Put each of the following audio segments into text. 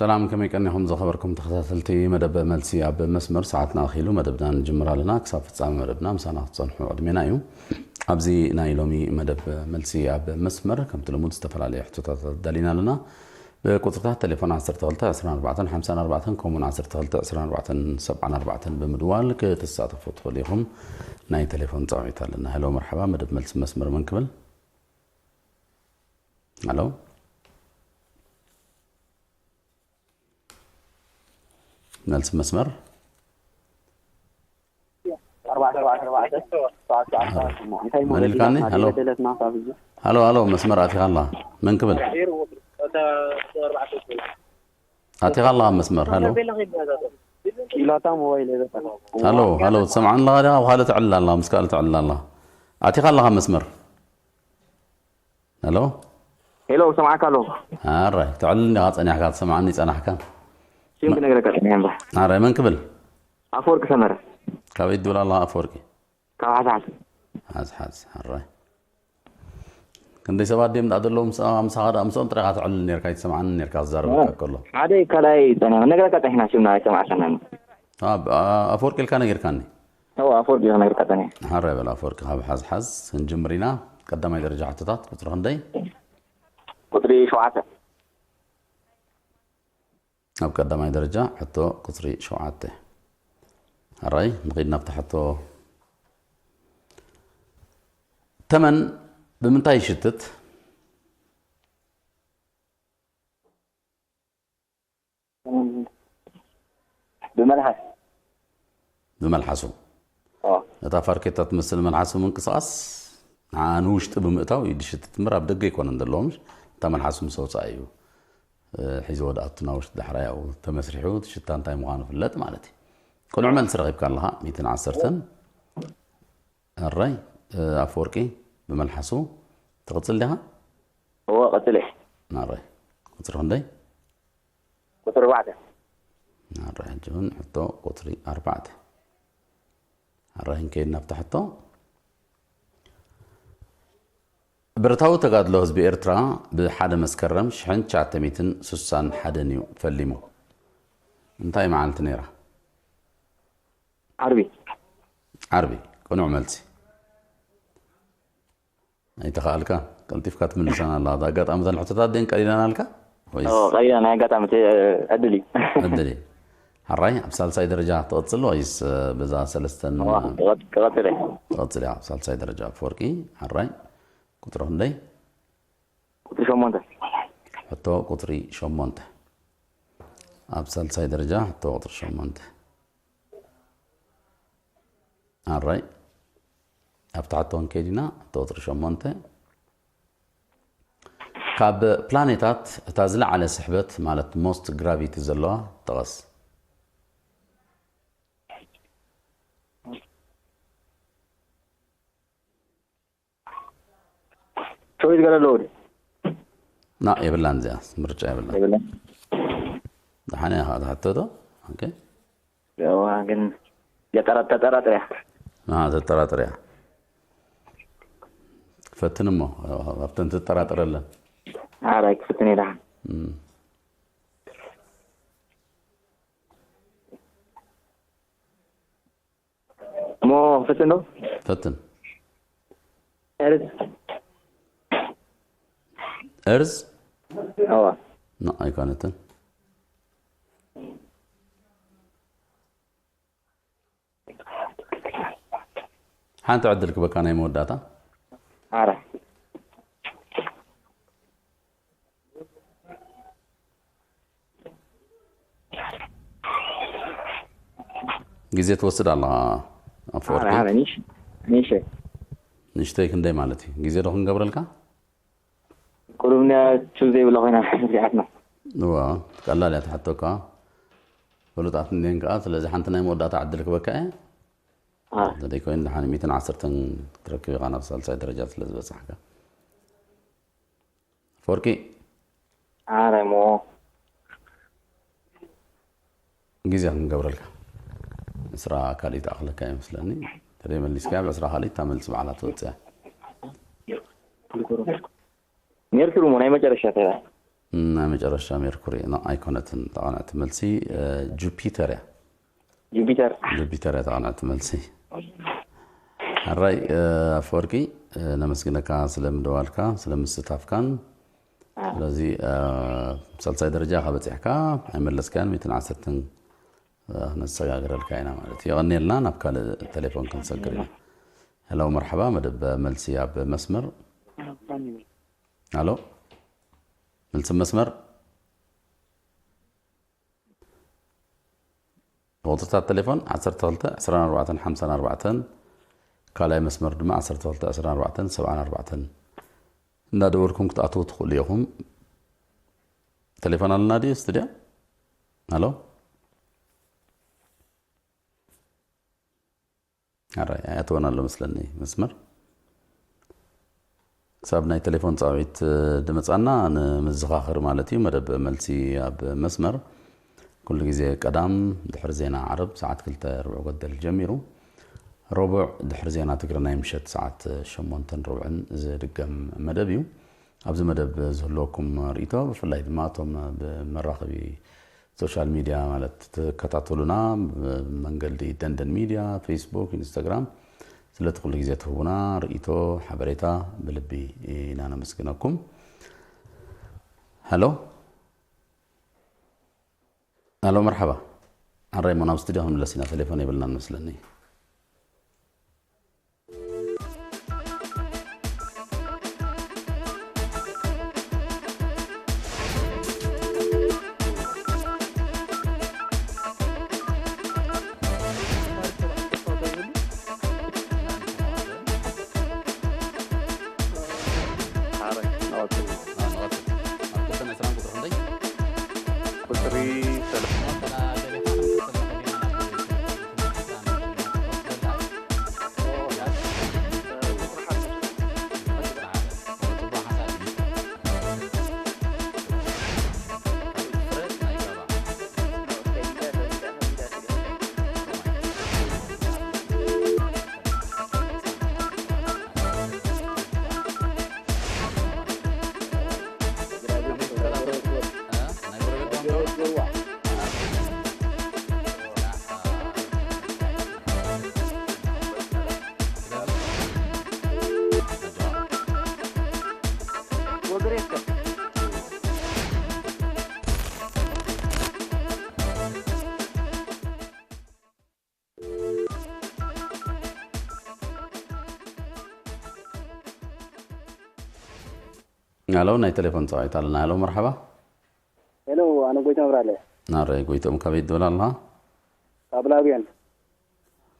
ሰላም፣ ከመይ ቀኒኹም ዝኸበርኩም ተኸታተልቲ መደብ መልሲ ኣብ መስመር? ሰዓትና ኣኺሉ መደብና ንጅምር ኣለና። ክሳብ ፍጻመ መደብና ምሳና ክትጸንሑ ዕድሜና እዩ። ኣብዚ ናይ ሎሚ መደብ መልሲ ኣብ መስመር ከምቲ ልሙድ ዝተፈላለዩ ሕቶታት ኣዳሊና ኣለና። ብቁጽርታት ቴሌፎን ዓሰርተ ክልተ ዕስራን ኣርባዕተን ሓምሳን ኣርባዕተን ከምኡውን ዓሰርተ ክልተ ዕስራን ኣርባዕተን ሰብዓን ኣርባዕተን ብምድዋል ክትሳተፉ ትኽእሉ ኢኹም። ናይ ቴሌፎን ጻውዒት ኣለና። ሄሎ፣ መርሓባ፣ መደብ መልሲ መስመር መን ክብል? ሄሎ፣ መልሲ መስመር። መን ኢልካኒ? ሄሎ። ሄሎ፣ ሄሎ፣ መስመር ኣቲኻ ኣላ። መን ክብል? ኣቲኻ ኣላ መስመር። ሄሎ። ኪሎታ ሞባይል የዘጠ። ሄሎ፣ ሄሎ፣ ትሰምዓኒ ኣለኻ ዲኻ? ኣብ ካልእ ትዕልል ኣላ፣ ምስ ካልእ ትዕልል ኣላ። ኣቲኻ ኣለኻ መስመር። ሄሎ። ሄሎ፣ ሰማዕካ ኣለኹ። ኣራይ፣ ትዕልል እንዲኻ ጸኒሕካ፣ ትሰምዓኒ ጸናሕካ። ሽም ክነግረካ ጸኒሐ እምበር። ኣራይ፣ መን ክብል? ኣፈወርቂ ሰመረ። ካበይ ትብል ኣለኻ ኣፈወርቂ? ካብ ሓሳሓስ። ሓሳሓስ፣ ኣራይ። ክንደይ ሰባት ድዮም ደኣ ዘለዉ ምስ-፣ ምሳኻ ደኣ ምስኦም ጥራይ ኢኻ ትዕልል ኔርካ፣ ኣይትሰምዓኒ ኔርካ ክዛረበካ እ፣ ከሎ። ሓደ ካልኣይ ጸኒሐ። ክነግረካ ጸኒሕና ሽምና ኣይሰማዕካናን። ኣብ-፣ ኣ-፣ ኣፈወርቂ ኢልካ ነጊርካኒ። እወ፣ ኣፈወርቂ ኢልካ ነጊርካ ጸኒሐ። ሓራይ በል ኣፈወርቂ፣ ካብ ሓዝሓዝ ክንጅምር ኢና። ቀዳማይ ደረጃ ሕቶታት ቁጽሪ ክንደይ? ቁጽሪ ሸውዓተ። ኣብ ቀዳማይ ደረጃ ሕቶ ቁጽሪ ሸውዓተ። ሓራይ፣ ንኺድ ናብታ ሕቶ። ተመን ብምንታይ ይሽትት? ብመልሓስ። ብመልሓሱ። ኦ። እታ ፋርኬታ ትመስል መልሓሱ ምንቅስቓስ ንዓ ንውሽጢ ብምእታው እዩ ዝሽትት እምበር ኣብ ደገ ኣይኮነን ዘለዎ፣ ምሽ? እታ መልሓሱ ምስ ኣውፅኣ እዩ፣ እ፣ ሒዝዎ ዝኣቱ ናብ ውሽጢ ዳሕራይ ኣብኡ ተመስሪሑ እቲ ሽታ እንታይ ምዃኑ ፍለጥ ማለት እዩ። ቅኑዕ መልሲ ረኺብካ ኣለኻ፣ ሚእትን ዓሰርተን። ኣራይ፣ እ፣ ኣፈወርቂ ብመልሓሱ ትቕጽል ዲኻ? እወ፣ ቀጽለ። ኣራይ፣ ቁጽሪ ክንደይ? ቁጽሪ ኣርባዕተ። ኣራይ፣ ሕጂ እውን ሕቶ ቁጽሪ ኣርባዕተ። ኣራይ፣ ክንከይድ ናብታ ሕቶ። ብረታዊ ተጋድሎ ህዝቢ ኤርትራ ብሓደ መስከረም ሽሕን ትሽዓተ ሚእትን ስሳን ሓደን እዩ ፈሊሙ። እንታይ መዓልቲ ነይራ? ዓርቢ። ዓርቢ፣ ቅኑዕ መልሲ። ኣይተኻኣልካ፣ ቀልጢፍካ ትምልሰና ኣለኻ። ኣጋጣሚ እተን ሕቶታት ደን ቀሊላን ኣልካ? ወይስ ኦ፣ ቀሊላ፣ ናይ ኣጋጣሚ፣ እ፣ ዕድል እዩ። ዕድል እዩ። ሓራይ፣ ኣብ ሳልሳይ ደረጃ ትቕጽል ወይስ፣ እ፣ በዛ ሰለስተን፣ እዋ፣ እ፣ ክቐጽ-፣ ክቐጽል እየ። ትቐጽል እያ? ኣብ ሳልሳይ ደረጃ ኣፈወርቂ፣ ሓራይ፣ ቁጽሪ ክንደይ? ቁጽሪ ሸሞንተ። ሕቶ ቁጽሪ ሸሞንተ። ኣብ ሳልሳይ ደረጃ ሕቶ ቁጽሪ ሸሞንተ። ኣራይ፣ ኣብታ ሕቶ ክንከይድ ኢና። ሕቶ ቁጽሪ ሸሞንተ። ካብ ፕላኔታት እታ ዝለዓለ ስሕበት ማለት ሞስት ግራቪቲ ዘለዋ ጥቐስ። ቾይስ ገለ ኣለዎ ድዩ? ና፣ የብላን እዚኣ፣ ምርጫ የብላን። የብላን። ደሓን እያ፣ ትሓቶ ዶ? ኦኬ። ያዋ፣ ግን የጠራ-፣ ተጠራጥር እያ። ና፣ ተጠራጥር እያ። ፈትን እሞ፣ ኣብተን ትጠራጠረለን። ኣራይ፣ ክፍትን እየ ደሓን። እም። እሞ ክፍትን ዶ? ፈትን። እርዝ። እርዝ? እዋ። ና፣ ኣይኮነትን። ሓንቲ ዕድል ክበካ ናይ መወዳእታ። ኣረ። ግዜ ትወስድ ኣለኻ ኣፈወርቂ። ኣረ፣ ኣረ፣ ንሽ-፣ ንሽ-። ንሽተይ ክንደይ ማለት እዩ? ግዜ ዶ ክንገብረልካ? ቁሩብ ነ-፣ ቱ ዘይብላ ኮይና እዚኣትና። እዋ፣ ቀላል እያ ትሓተካ። ፍሉጣት እንድየን ከኣ፣ ስለዚ ሓንቲ ናይ መወዳእታ ዕድል ክበካ እየ። አ። እንተደይኮይኑ፣ ደሓን ሚእትን ዓሰርተን ክትረክብ ኢኻ ናብ ሳልሳይ ደረጃ ስለ ዝበጻሕካ። ኣፈወርቂ። ኣረ እሞ። ግዜ ክንገብረልካ። ዕስራ ካልኢት ኣኽለካ ይመስለኒ። ተደይ መሊስካ ኣብ ዕስራ ካልኢት እታ መልሲ ባዕላ ትወጽእ እያ። ሜርኩሪ እሞ ናይ መጨረሻ ተራ። ናይ መጨረሻ ሜርኩሪ ኖ ኣይኮነትን። ተቐንዕቲ መልሲ እ፣ ጁፒተር እያ። ጁፒተር። ጁፒተር እያ ተቐንዕቲ መልሲ። ሕራይ እ፣ ኣፈወርቂ እ፣ ነመስግነካ ስለ ምድዋልካ ስለ ምስታፍካን። ስለዚ እ፣ ሳልሳይ ደረጃ ኢኻ በፂሕካ ኣይመለስካን። ሚእትን ዓሰርተን እ፣ ክነሰጋግረልካ ኢና ማለት እዩ። የቐንየልና። ናብ ካልእ ቴሌፎን ክንሰግር ኢና። ሄሎ መርሓባ፣ መደብ መልሲ ኣብ መስመር። ኣሎ መልሲ መስመር። ቁፅርታት ቴሌፎን ዓሰርተ ክልተ ዕስራን ኣርባዕተን ሓምሳን ኣርባዕተን፣ ካልኣይ መስመር ድማ ዓሰርተ ክልተ ዕስራን ኣርባዕተን ሰብዓን ኣርባዕተን። እንዳደወልኩም ክትኣትዉ ትኽእሉ ኢኹም። ቴሌፎን ኣለና ድዩ ስቱድዮ? ኣሎ ኣራይ ኣያትወን ኣሎ መስለኒ መስመር። ክሳብ ናይ ቴሌፎን ፃውዒት እ፣ ድመፃና ንምዝኻኽር ማለት እዩ። መደብ መልሲ ኣብ መስመር ኩሉ ግዜ ቀዳም ድሕሪ ዜና ዓረብ ሰዓት ክልተ ርብዕ ጎደል ጀሚሩ፣ ረቡዕ ድሕሪ ዜና ትግርናይ ምሸት ሰዓት ሸሞንተን ርብዕን ዝድገም መደብ እዩ። ኣብዚ መደብ ዝህልወኩም ርእይቶ፣ ብፍላይ ድማ እቶም ብመራኸቢ ሶሻል ሚድያ ማለት ትከታተሉና፣ ብመንገዲ ደንደን ሚድያ፣ ፌስቡክ፣ ኢንስታግራም፣ ስለቲ ኩሉ ግዜ ትህቡና ርእይቶ፣ ሓበሬታ ብልቢ ኢና ነመስግነኩም። ሄሎ፣ ሄሎ፣ መርሓባ። ኣራይ፣ እሞ ናብ ስቱድዮ ክንምለስ ኢና፣ ቴሌፎን የብልናን መስለኒ። ቁፅሪ ሄሎ፣ ናይ ቴሌፎን ጻዊዒት ኣለና። ሄሎ፣ መርሓባ። ሄሎ፣ ኣነ ጎይታ መብራለ። ናረ ጎይቶም፣ ካበይ ትብል ኣለኻ? ካብ ላጉየን።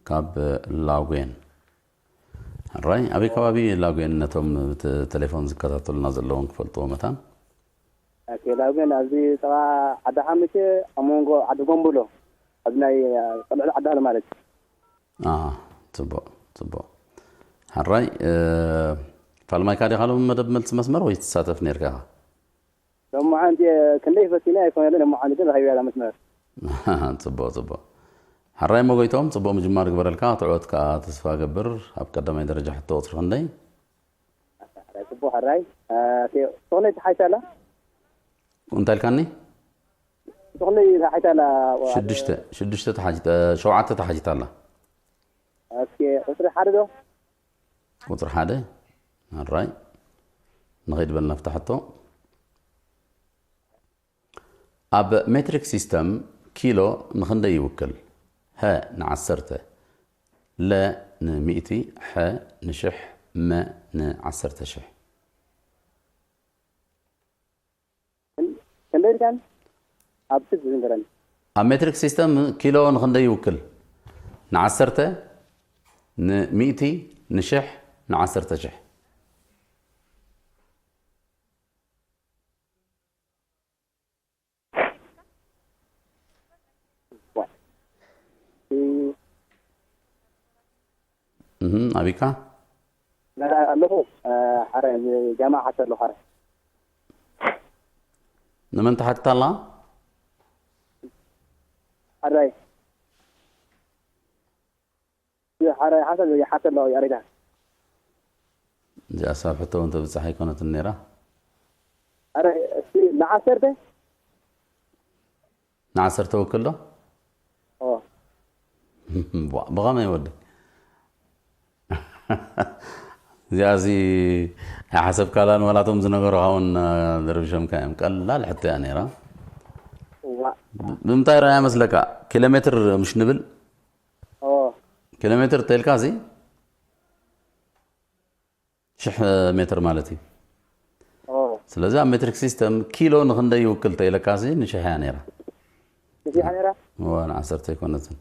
ካብ ላጉየን። ሕራይ፣ ኣበይ ከባቢ ላጉየን? ነቶም ብቴሌፎን ዝከታተሉና ዘለውን ክፈልጥዎ መታን። ኦኬ፣ ላጉየን ኣብዚ ጥቓ ዓዲ ሓሙሸ፣ ኣብ መንጎ ዓዲ ጎምብሎ፣ ኣብ ናይ ልዕሊ ዓዲ ሃሎ ማለት እዩ። ኣሃ፣ ጽቡቕ፣ ጽቡቕ። ሕራይ፣ እ፣ ፋልማይካ ዲኻ ሎም መደብ መልሲ መስመር ወይ ትሳተፍ ነርካ ኢኻ? ሎማዓንቲ ክንደይ ፈቲነ ኣይኮነልን፣ ሎማዓንቲ ግን ረኺበያ እዛ መስመር። ጽቡቕ፣ ጽቡቕ። ሕራይ እሞ ጎይቶም፣ ጽቡቕ ምጅማር ግበረልካ፣ ትዕወት ከኣ ተስፋ ገብር። ኣብ ቀዳማይ ደረጃ ሕቶ ቁጽሪ ክንደይ? ሕራይ ጽቡቕ፣ ሕራይ። እ፣ ኦኬ፣ ትኹነይ ተሓይሳ ኣላ? እንታይ ኢልካኒ? ትኹነይ ተሓይሳ ኣላ? ሽዱሽተ፣ ሽዱሽተ ተሓጂጠ፣ ሸውዓተ ተሓጂጣ ኣላ። ኦኬ፣ ቁጽሪ ሓደ ዶ? ቁጽሪ ሓደ። ሕራይ። ንኸይድ በል ናብታ ሕቶ። ኣብ ሜትሪክ ሲስተም ኪሎ ንኽንደይ ይውክል? ሀ ንዓሰርተ፣ ለ ንሚእቲ፣ ሐ ንሽሕ፣ መ ንዓሰርተ ሽሕ። ክንደይ ኢልካን? ኣብ ስድ ዝንገረኒ። ኣብ ሜትሪክ ሲስተም ኪሎ ንኽንደይ ይውክል? ንዓሰርተ፣ ንሚእቲ፣ ንሽሕ፣ ንዓሰርተ ሽሕ። እህም፣ ኣቢካ? ኣለኹ። እ፣ ሓረ ጃማ ሓሰ ኣለኹ። ሓረ ንመን ትሓትት ኣላ? ሓራይ ሓራይ ሓሰ ይሓሰ ኣለኹ። ያሬዳ እዚኣ ሳብ ሕቶ እውን ተብጻሕ ኣይኮነትን ነይራ። ኣረ፣ እስቲ ንዓሰርተ? ንዓሰርተ ውክል ዶ? ኦ። ቧ፣ ብኸመይ ወዲ? እዚኣዚ ኣይሓሰብካላን፣ ዋላቶም ዝነገሩኻ እውን፣ እ፣ ደርቢሾምካ እዮም። ቀላል ሕቶ እያ ነይራ። ዋ። ብምንታይ ረኣያ መስለካ? ኪሎ ሜትር ምሽ ንብል? ኦ። ኪሎ ሜትር ተልካ እዚ ሽሕ ሜትር ማለት እዩ። ኦ። ስለዚ ኣብ ሜትሪክ ሲስተም ኪሎ ንክንደይ ይውክል ተኢለካ ሲ ንሽሕ እያ ነይራ። ንሽሕ ነይራ? እዋ፣ ንዓሰርተ ኣይኮነትን።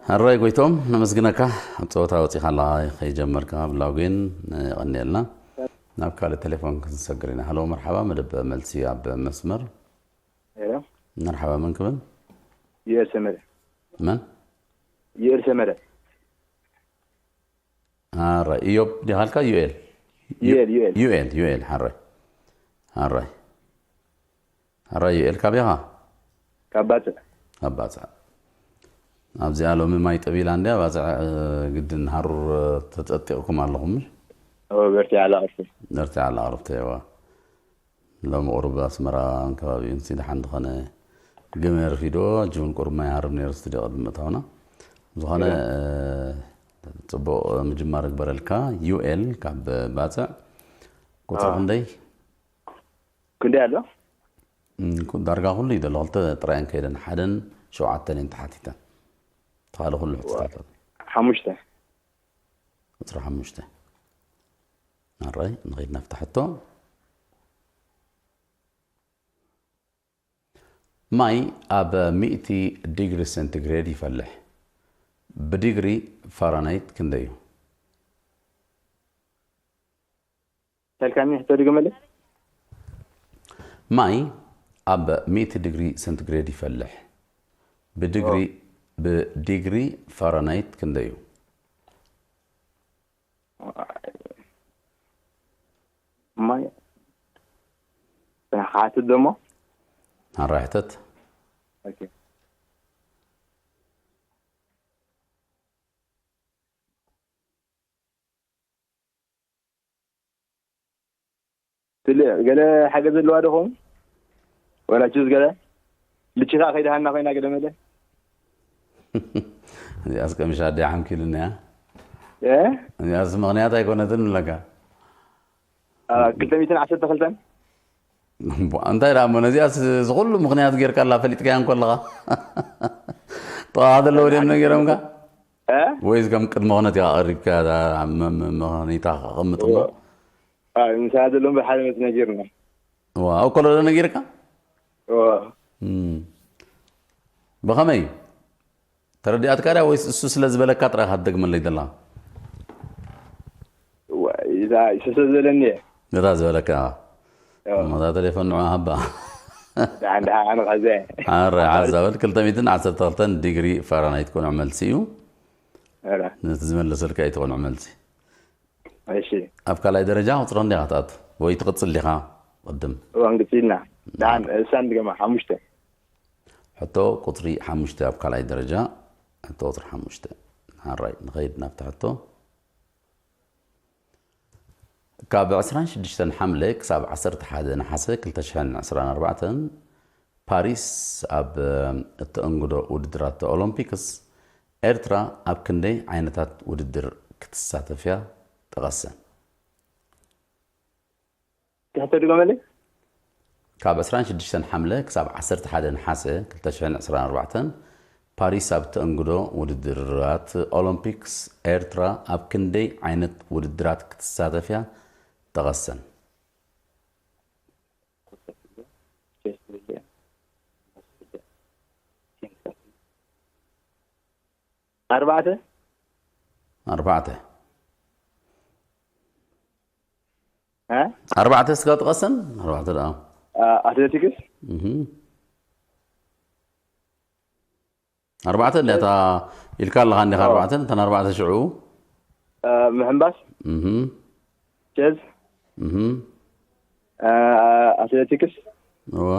ሕራይ ጎይቶም፣ ነመስግነካ። ኣብ ፀወታ ወፂኻ ኣለኻ፣ ከይጀመርካ ብላጉን የቐንየልና። ናብ ካልእ ቴሌፎን ክንሰግር ኢና። ሃሎ፣ መርሓባ፣ መደብ መልሲ ኣብ መስመር። ሄሎ፣ መርሓባ፣ መን ክብል? ዩኤል ሰመረ። መን? ዩኤል ሰመረ። ኣረ፣ ኢዮብ ዲኻ ኢልካ? ዩኤል። ዩኤል፣ ዩኤል። ዩኤል፣ ዩኤል፣ ሓራይ። ሓራይ። ሓራይ ዩኤል፣ ካበይ ኢኻ? ካብ ባጽዕ። ካብ ባጽዕ። ኣብዚኣ ሎሚ ማይ ጠቢላ እንድያ፣ ባጽዕ፣ እ፣ ግድን ሃሩር፣ እ፣ ተጠጢቕኩም ኣለኹም፣ ምሽ? ኦ፣ በርቲዓ ኣላ ቅርሲ። በርቲዓ ኣላ ቅርብቲ፣ እዋ። ሎሚ ቁሩብ ኣስመራ ከባቢኡን ሲ ደሓን ዝኾነ ግመ ረፊድዎ፣ ሕጂ እውን ቁሩብ ማይ ይሃርም ነይሩ ስቱድዮ ቅድሚ ምእታውና። ዝኾነ፣ እ፣ ጽቡቕ ምጅማር ይግበረልካ። ዩኤል ካብ ባጽዕ። ቁጽሪ ኣዎ። ክንደይ? ክንደይ ኣሎ? እም፣ ኩ-፣ ዳርጋ ኩሉ እዩ ዘሎ። ክልተ ጥራይ እየን ከይደን፣ ሓደን ሸውዓተን እየን ተሓቲተን። ተኻለ ኩሉ ሕቶታት ኣሎ። ሓሙሽተ። ቁጽሪ ሓሙሽተ። ኣራይ፣ ንኸይድ ናብታ ሕቶ። ማይ ኣብ ሚእቲ ዲግሪ ሴንቲግሬድ ይፈልሕ። ብዲግሪ ፋራናይት ክንደይ እዩ? ተልካኒ ሕቶ ድገመለይ። ማይ ኣብ ሚእቲ ዲግሪ ሴንቲግሬድ ይፈልሕ። ብዲግሪ፣ ብዲግሪ ፋራናይት ክንደይ እዩ? ማይ ሓትት ደሞ። ኣራይ ሕተት። ኦኬ። ስለ ገለ ሓገዝ ዘለዋ ዶ ኸውን? ወላ ጁዝ ገለ? ልቺ ኸኣ ከይደሃና ኮይና ገለ መለ? እዚኣስ ቀሚሻ ኣደይ ሓምኪሉኒ እያ። እ? እዚኣስ ምኽንያት ኣይኮነትን ንብለካ። አ፣ ክልተ ሚእትን ዓሰርተ ክልተን? እምቧ፣ እንታይ ደኣ እሞ ነዚኣስ፣ እዚ ኩሉ ምኽንያት ጌርካላ ፈሊጥካያ እንኮለኻ? ጥቓኻ ዘለዉ ድዮም ነጊሮምካ? እ? ወይስ ከም ቅድመ ኩነት ኢኻ ቀሪብካ፣ እዛ መ-፣ መ-፣ መኸኒታ ከቐምጥ እሞ? አ፣ ምሳና ዘሎ እምበር ሓደ መት ነጊርና። ዋ፣ ኣብ ኮሎ ዶ ነጊርካ? ዋ። እም። ብኸመይ? ተረዲኣትካ ድያ ወይስ እሱ ስለ ዝበለካ ጥራይ ኢኻ ትደግመለይ ዘለኻ? ዋ፣ እዛ እሱ ስለ ዝበለኒ እየ። ነታ ዝበለካ። ያው። እሞ እታ ቴሌፎን ንዑ ሃባ። ደሓን፣ ደሓን፣ ኣነ ኸዘ። ኣረ፣ ሓዛ በል፣ ክልተ ሚእትን ዓሰርተ ክልተን ዲግሪ ፋራናይት ቅኑዕ መልሲ እዩ። ኧረ። ነቲ ዝመለሰልካ እዩ እቲ ቅኑዕ መልሲ። እሺ። ኣብ ካልኣይ ደረጃ ቁጽሪ ክንደይ ኢኻ ትኣቱ? ወይ ትቕጽል ዲኻ? ቅድም። እዋን ግጽልና። ደሓን፣ እሳን ድገማ፣ ሓሙሽተ። ሕቶ ቁጽሪ ሓሙሽተ ኣብ ካልኣይ ደረጃ። ሕቶ ቁጽሪ ሓሙሽተ። ሓራይ፣ ንኸይድ ናብቲ ሕቶ። ካብ ዕስራን ሽዱሽተን ሓምለ ክሳብ ዓሰርተ ሓደ ነሓሰ ክልተ ሽሕን ዕስራን ኣርባዕተን ፓሪስ ኣብ እተእንግዶ ውድድራት ኦሎምፒክስ ኤርትራ ኣብ ክንደይ ዓይነታት ውድድር ክትሳተፍ እያ? ጥቀሰን። ትሕተ ድገመለይ? ካብ ዕስራን ሽዱሽተን ሓምለ ክሳብ ዓሰርተ ሓደ ነሓሰ ክልተ ሽሕን ዕስራን ኣርባዕተን ፓሪስ ኣብ ተእንግዶ ውድድራት ኦሎምፒክስ ኤርትራ ኣብ ክንደይ ዓይነት ውድድራት ክትሳተፍ እያ? ጠቐሰን። ኣርባዕተ። ኣርባዕተ። እ? ኣርባዕተ ስጋ ጥቀሰን? ኣርባዕተ ደኣ። ኣ-፣ ኣትሌቲክስ። እህ። ኣርባዕተ እንዲያታ ኢልካ ኣለኻ እንዲኻ፣ ኦ። ኣርባዕተ፣ እተን ኣርባዕተ ሽዑ። እ፣ ምሕንባስ። እህ። ቼዝ። እህ። እ፣ ኣትሌቲክስ። እዋ።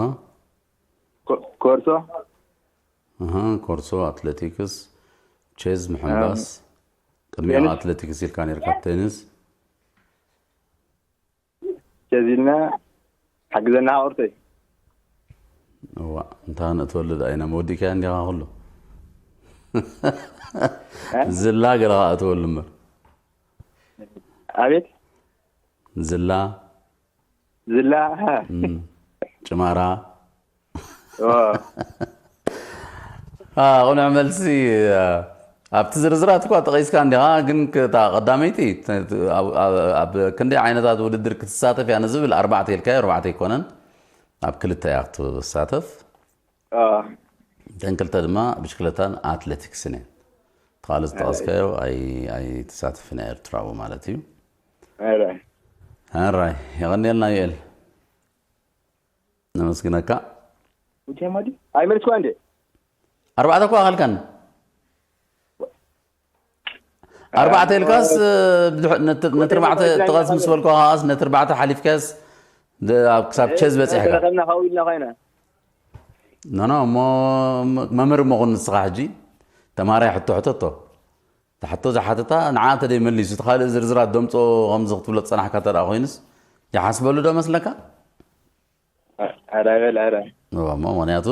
ኮ-፣ ኮርሶ። እህ፣ ኮርሶ፣ ኣትሌቲክስ፣ ቼዝ፣ ምሕንባስ። እ፣ ቅድሚያ ቴኒስ። ኣትሌቲክስ ኢልካ ነርካ፣ ቴኒስ። እዚ ኢልና ሓግዘና ሃወርተይ። እዋ እንታ ንእትወልድ ኣይና መወዲእካያ እንዲኻ ኩሉ እ? ዝላ ገለ ከዓ እትወሉ እምበር ኣቤት ዝላ ዝላ እም፣ ጭማራ ኦ፣ ቁኑዕ መልሲ። ኣብቲ ዝርዝራት እኳ ጠቒስካ እንዲኻ፣ ግን እታ ቀዳመይቲ ኣብ ክንደይ ዓይነታት ውድድር ክትሳተፍ እያ ንዝብል ኣርባዕተ ኢልካዮ። ኣርባዕተ ኣይኮነን፣ ኣብ ክልተ እያ ክትሳተፍ። ኦ፣ እተን ክልተ ድማ ብሽክለታን ኣትሌቲክስን እየን። እቲ ካልእ ዝጠቐስካዮ ኣይትሳተፍን እያ ኤርትራዊ ማለት እዩ። ኧረ። ኣራይ የቐንየልና ዩኤል፣ ነመስግነካ። ውጀማዲ ኣይመልስኳ እንዴ? ኣርባዕተ እኳ ኣኸልካን ኣርባዕተ ኢልካስ፣ ነቲ ኣርባዕተ ጥቐስ ምስ በልኳ ከዓስ ነቲ ኣርባዕተ ሓሊፍካስ፣ ኣብ ክሳብ ቸዝ በፂሕካ። ተረኸብና ካው ኢልና ኮይና ኖኖ እሞ፣ መምህር እሞ ኩን ንስኻ ሕጂ ተማራይ ሕቶ ሕተቶ። ተሕቶ ዝሓተታ ንዓ እንተ ደይ መሊሱ እቲ ካልእ ዝርዝራት ደምፆ ከምዚ ክትብሎ ዝፀናሕካ እንተ ደኣ ኮይኑስ ይሓስበሉ ዶ መስለካ? ኣረ በል ኣረ እሞ ምክንያቱ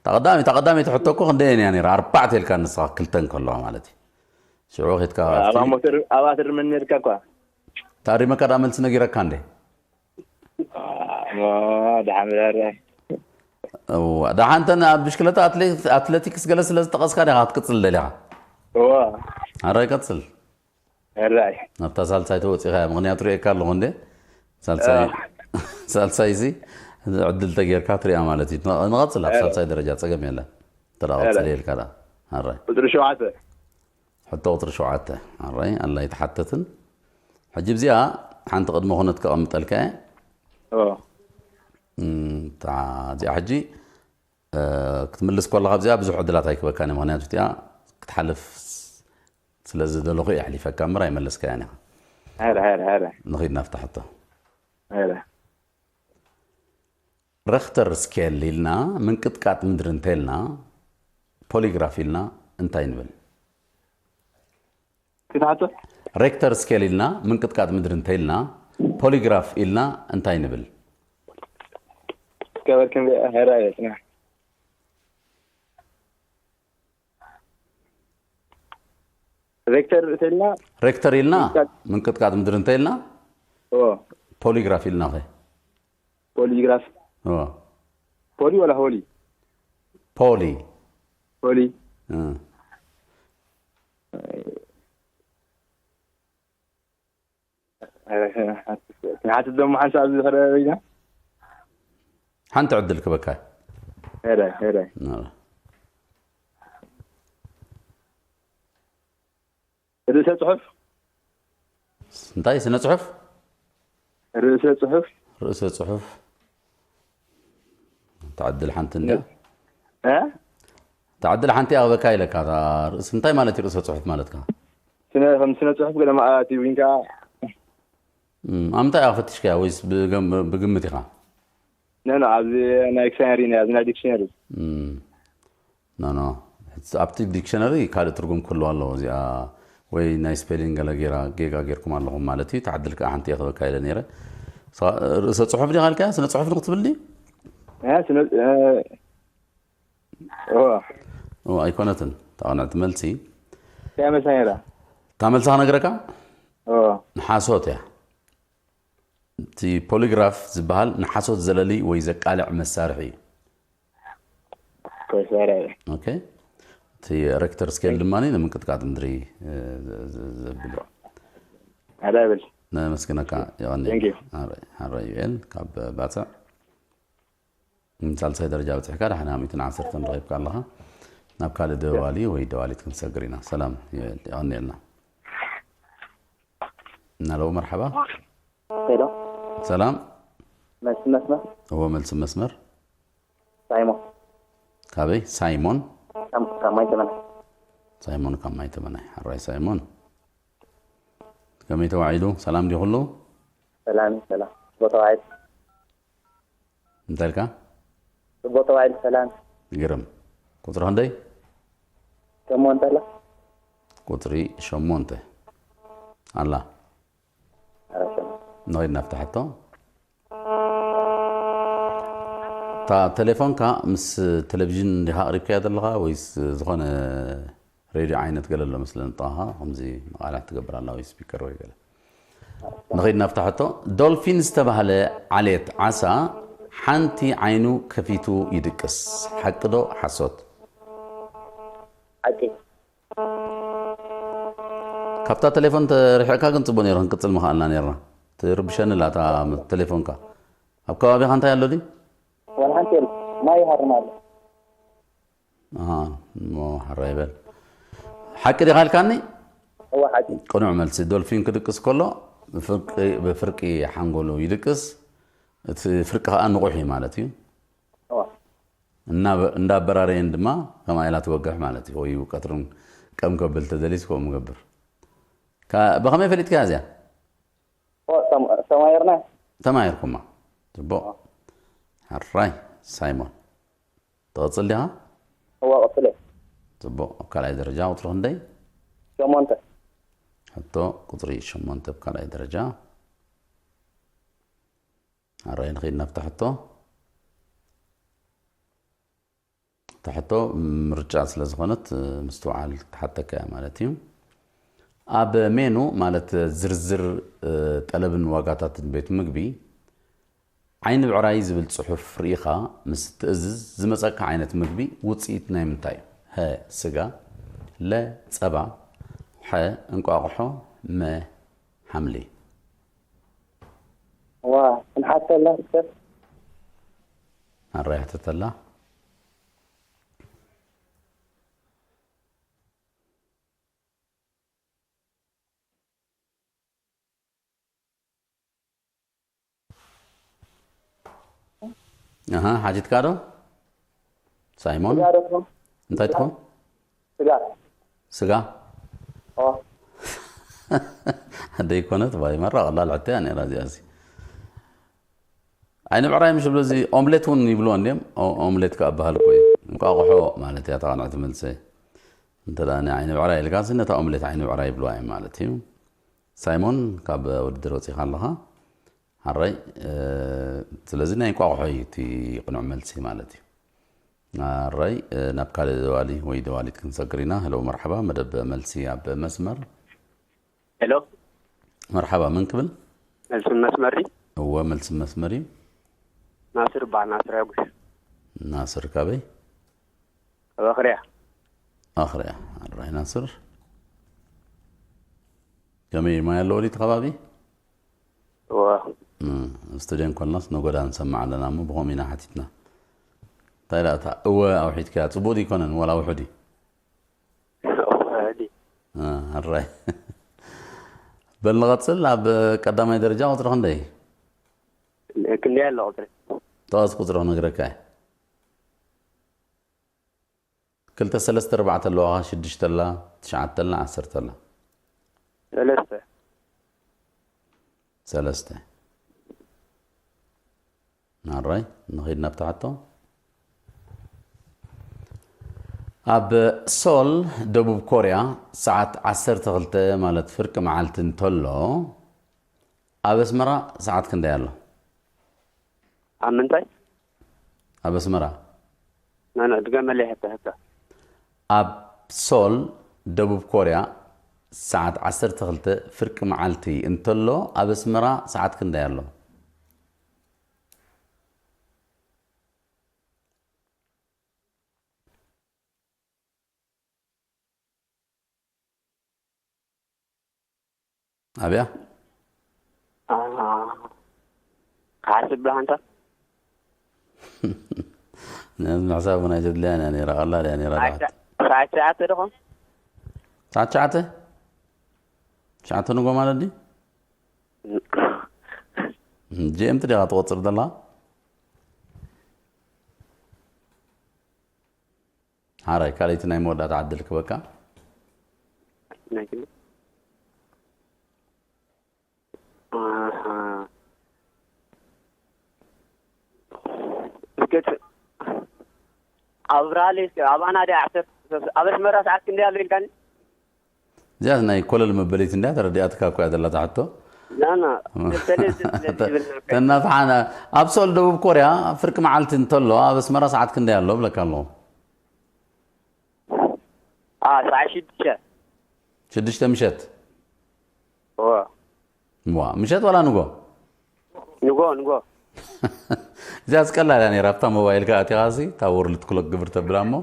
ተቐዳሚ ተቐዳሚቲ ሕቶ እኮ ክንደየን እያ ነይራ? ኣርባዕተ ኢልካ ንስኻ ክልተ እንከለዋ ማለት እዩ። ሽዑ ኬድካ ኣብቲ ኣብኣ ሞተር ኣብኣ ትርመን ነርካ እኳ ታሪመካ ዳ መልሲ ነጊረካ እንዴ? እሞ ድሓምራረ እዋ፣ ደሓንተን ኣብ ብሽክለታ ኣትሌት- ኣትሌቲክስ ገለ ስለ ዝጠቐስካ ዲኻ ክትቅፅል ደሊኻ? እዎ ኣረ ቀፅል። ራይ ናብታ ሳልሳይ ተወፂኻ እያ። ምክንያቱ ርእየካ ኣለኹ እንዴ ሳልሳይ ሳልሳይ ሲ ዕድል ተጌርካ ትሪኣ ማለት እዩ። ንቐፅል ኣብ ሳልሳይ ደረጃ ፀገም የለን። ተዳ ቀፅል የልካ ዳ ኣራይ ቁፅሪ ሸውዓተ ሕቶ ቁፅሪ ሸውዓተ ኣራይ ኣላ ኣይተሓተትን። ሕጂ ብዚኣ ሓንቲ ቅድመ ኩነት ከቐምጠልካ እየ። እዎ እም፣ እታ እዚኣ ሕጂ እ፣ ክትምልስ ከለካ ኣብዚኣ ብዙሕ ዕድላት ኣይክበካን እየ። ምክንያቱ እቲኣ ክትሓልፍ ስለ ዝደለኹ እየ ኣሕሊፈካ እምበር ኣይመለስካያን ኢኻ። ሀረ ሀረ ሀረ ንኺድ ናብታ ሕቶ። ሀረ ረክተር ስኬል ኢልና ምንቅጥቃጥ ምድሪ እንተኢልና ፖሊግራፍ ኢልና እንታይ ንብል? ክትሓቶ ሬክተር ስኬል ኢልና ምንቅጥቃጥ ምድሪ እንተኢልና ፖሊግራፍ ኢልና እንታይ ንብል? ከበር ክንበ ሀረ እየ ጽናሕ ሬክተር እንተኢልና ሬክተር ኢልና ምንቅጥቃጥ- ምንቅጥቃጥ ምድሪ እንተኢልና ኦ ፖሊግራፍ ኢልና ኸ? ፖሊግራፍ ኦ፣ ፖሊ ወላ ሆሊ ፖሊ ሆሊ እ። ንሓትት ደሞ ሓንሳብ ዝኸረ በይና ሓንቲ ዕድል ክበካ ሄረ ሄረ እ። ርእሰ ጽሑፍ እንታይ ስነ ጽሑፍ? ርእሰ ጽሑፍ ርእሰ ጽሑፍ። ተዕድል ሓንቲ እንድያ። እ ተዕድል ሓንቲ እያ ክበካ ኢለካ። እታ ርእስ እንታይ ማለት እዩ? ርእሰ ጽሑፍ ማለትካ ስነ ከም ስነ ጽሑፍ ገለ ማኣት ይብንካ እም፣ ኣብ ምንታይ ኢኻ ፈቲሽካያ ወይስ ብገም- ብግምት ኢኻ? ነኖ ኣብዚ ናይ ዲክሽነሪ ናይ ኣብዚ ናይ ዲክሽነሪ እም፣ ኖ ኖ፣ ኣብቲ ዲክሽነሪ ካልእ ትርጉም ክህልዋ ኣለዎ። እዚኣ ወይ ናይ ስፔሊንግ ገለ ጌራ ጌጋ ጌርኩም ኣለኹም ማለት እዩ። ተዓድል ከዓ ሓንቲ እየ ክበካ ኢለ ነይረ። ሳ- ርእሰ ጽሑፍ ዲኻ ኢልካያ? ስነ ጽሑፍ ንክትብል ድዩ? እ ስነ እ ኦ ኦ፣ ኣይኮነትን። ተቐንዕቲ መልሲ ከመሳ ነራ እታ መልሳ ክነግረካ ኦ ንሓሶት እያ። እቲ ፖሊግራፍ ዝበሃል ንሓሶት ዘለሊ ወይ ዘቃልዕ መሳርሒ እዩ። ኮሰረ ኦኬ። እቲ ሬክተር ስኬል ድማ ንምንቅጥቃጥ ምድሪ እ፣ ዘ- ዘ- ዘብል እዩ። ኣዳብል ነመስግነካ። የቐኒ Thank you። ሓራይ ዩኤል ካብ ባፅዕ ሳልሳይ ደረጃ በፂሕካ ዳሕና ሚእትን ዓሰርተን ረኺብካ ኣለኻ። ናብ ካልእ ደዋሊ ወይ ደዋሊት ክንሰግር ኢና። ሰላም ዩኤል፣ የቐንየልና። ናለው መርሓባ። ሄሎ ሰላም። መልሲ መስመር እዎ፣ መልሲ መስመር። ሳይሞን ካበይ? ሳይሞን። ካብ ማይ ተመና ሳይሞን ካብ ማይ ተመናይ። ሓራይ ሳይሞን፣ ከመይ ተዋዒሉ? ሰላም ድዩ ኩሉ? ሰላም እዩ፣ ሰላም። ጽቡቕ ተባሂሉ። እንታይ ኢልካ? ጽቡቕ ተባሂሉ፣ ሰላም። ግርም። ቁፅሪ ክንደይ? ሸሞንተ ኣላ። ቁፅሪ ሸሞንተ ኣላ። ኣረ፣ ሰላም። ንኸይድ ናብቲ ሕቶ። እታ ቴሌፎንካ ምስ ቴሌቪዥን እንዲኻ ኣቕሪብካያ ዘለኻ ወይስ ዝኾነ ሬድዮ ዓይነት ገለ ኣሎ መስለኒ? ጣኻ ከምዚ መቓልሕ ትገብር ኣላ ወይ ስፒከር ወይ ገለ። ንኸይድ ናብታ ሕቶ። ዶልፊን ዝተባህለ ዓሌት ዓሳ ሓንቲ ዓይኑ ከፊቱ ይድቅስ። ሓቂ ዶ ሓሶት? ሓቂ። ካብታ ቴሌፎን ተርሒቕካ ግን ጽቡቕ ነይሩ፣ ክንቅጽል ምኽኣልና ነይርና። ትርብሸኒ ኣላ እታ ቴሌፎንካ። ኣብ ከባቢኻ እንታይ ኣሎ ድዩ? ወላ ሓንቲ የለን። ማይ ይሃርም ኣሎ። ኣሃ፣ እሞ ሕራይ በል። ሓቂ ዲኻ ኢልካኒ? እወ ሓቂ። ቅኑዕ መልሲ። ዶልፊን ክድቅስ ከሎ ብፍርቂ፣ ብፍርቂ ሓንጎሉ ይድቅስ። እቲ ፍርቂ ከኣ ንቑሕ እዩ ማለት እዩ። እወ። እናበ-፣ እንዳበራረየን ድማ ከምኣ ኢላ ትወግሕ ማለት እዩ። ወይ ቀትርን ቀም ከብል ተደሊስ ከምኡ ገብር። ካ-፣ ብኸመይ ፈሊጥካያ እዚኣ? እወ፣ ተም-፣ ተማሂርና። ተማሂርኩማ። ጽቡቕ። ሕራይ ሳይሞን። ትቕጽል ዲኻ? እወ፣ ቀጽለ። ጽቡቕ። ኣብ ካልኣይ ደረጃ ቁጽሪ ክንደይ? ሸሞንተ። ሕቶ ቁጽሪ ሸሞንተ ኣብ ካልኣይ ደረጃ። ኣራይ ንኸይድ ናብታ ሕቶ። እታ ሕቶ ምርጫ ስለ ዝኾነት፣ ምስትውዓል ክትሓተካ እያ ማለት እዩ። ኣብ ሜኑ ማለት ዝርዝር፣ እ፣ ጠለብን ዋጋታትን ቤት ምግቢ ዓይኒ ብዕራይ ዝብል ጽሑፍ ርኢኻ ምስ ትእዝዝ ዝመጸካ ዓይነት ምግቢ ውጽኢት ናይ ምንታይ እዩ? ሀ፣ ስጋ፣ ለ፣ ጸባ፣ ሐ፣ እንቋቑሖ፣ መ፣ ሓምሊ። ዋ፣ ክንሓተላ ሰብ። ኣራይ ሕተተላ። ኣሃ፣ ሓቲትካ ዶ? ሳይሞን? ስጋ ዶ ትኾን? እንታይ ትኾን? ስጋ። ስጋ? ኦ። ደይኮነት ባይ መራ ቀላል ሕቶ እያ ነይራ እዚኣ እዚ። ዓይኒ ብዕራይ ምሽ ብሎ እዚ ኦምሌት እውን ይብልዎ እንድዮም። ኦ-፣ ኦምሌት ከኣ በሃል እኮ እዩ። እንቋቑሖ ማለት እያ እታ ቅንዕቲ መልሰይ። እንተ ደኣ ንዓይኒ ብዕራይ ኢልካ፣ ነታ ኦምሌት ዓይኒ ብዕራይ ይብልዋ እዮም ማለት እዩ። ሳይሞን፣ ካብ ውድድር ወጺኻ ኣለኻ። ሓራይ፣ እ፣ ስለዚ ናይ እንቋቑሖ እዩ እቲ ቅኑዕ መልሲ ማለት እዩ። ሓራይ፣ እ፣ ናብ ካልእ ደዋሊ ወይ ደዋሊት ክንሰግር ኢና። ሄሎ፣ መርሓባ፣ መደብ መልሲ ኣብ መስመር። ሄሎ፣ መርሓባ፣ መን ክብል? መልሲ መስመር ድዩ? እወ፣ መልሲ መስመር እዩ። ናስር በሃል፣ ናስር ሓጎስ። ናስር ካበይ? ካብ ኣኽርያ። ኣኽርያ። ሓራይ ናስር። ከመይ እዩ፣ ማይ ኣለዎ ድዩ እቲ ከባቢ? እወ። እም፣ ኣብ ስቱድዮ እንኮልናስ ነጎዳ ንሰምዕ ኣለና እሞ ብኸምኡ ኢና ሓቲትና። እንታይ ደኣ እታ እወ ኣውሒድካያ፣ ጽቡቕ ድዩ ኣይኮነን ዋላ ውሑድ እዩ? እወ ድዩ? እ፣ ሕራይ። በል ንቐጽል፣ ኣብ ቀዳማይ ደረጃ ቁጽሪ ክንደይ? ክንደይ ኣሎ ቁጽሪ? ጠቐስ ቁጽሪ ክነግረካ እየ። ክልተ ሰለስተ ኣርባዕተ ኣለዋ፣ ሽዱሽተ ኣላ፣ ትሽዓተ ኣላ፣ ዓሰርተ ኣላ። ሰለስተ። ሰለስተ። ናራይ፣ ንኸይድ ናብታ ሕቶ። ኣብ ሶል፣ ደቡብ ኮርያ፣ ሰዓት ዓሰርተ ክልተ ማለት ፍርቂ መዓልቲ እንተሎ፣ ኣብ ኣስመራ ሰዓት ክንደይ ኣሎ? ኣብ ምንታይ? ኣብ ኣስመራ። ኖ፣ ኖ፣ ድገመለይ ሕቶ፣ ሕቶ። ኣብ ሶል፣ ደቡብ ኮርያ፣ ሰዓት ዓሰርተ ክልተ ፍርቂ መዓልቲ እንተሎ፣ ኣብ ኣስመራ ሰዓት ክንደይ ኣሎ? ኣብያ? ኣሃ። ክሓስብ ብላ ሓንሳብ። ነዚ ምሕሳብ እውን ኣይተድልያን እያ ነይራ፣ ቀላል እያ ነይራ። ሰዓት ትሽዓተ ዶ ኾን? ሰዓት ትሽዓተ? ትሽዓተ ንጎ ማለት ድዩ? ጂ ኤም ቲ ዲኻ ትቆጽር ዘለኻ? ሓራይ፣ ካልኣይቲ ናይ መወዳእታ ዕድል ክበካ። ናይ ግሊ። ኣሃ። እስከ ት-፣ ኣብራለይ እስከ፣ ኣባና ድያ ዓሰርተ፣ ኣብ ኣስመራ ሰዓት ክንደይ ኣሎ ኢልካኒ? እዚኣ ናይ ኮለል መበሊት እንድያ፣ ተረዲኣትካ እኮ እያ ዘላ እታ ሕቶ። ናና ተናፍሓና። ኣብ ሶል ደቡብ ኮርያ ፍርቂ መዓልቲ እንተሎ ኣብ ኣስመራ ሰዓት ክንደይ ኣሎ ብለካ ኣለኹ? ሰዓ ሽዱሽተ። ሽዱሽተ ምሸት። ዋ፣ ምሸት ዋላ ንጎ? ንጎ ንጎ። እዚኣ ስቀላል እያ ነይራ። ኣብታ ሞባይልካ ኣቲኻ ሲ እታ ወርልድ ክሎክ ግብር ተብላ እሞ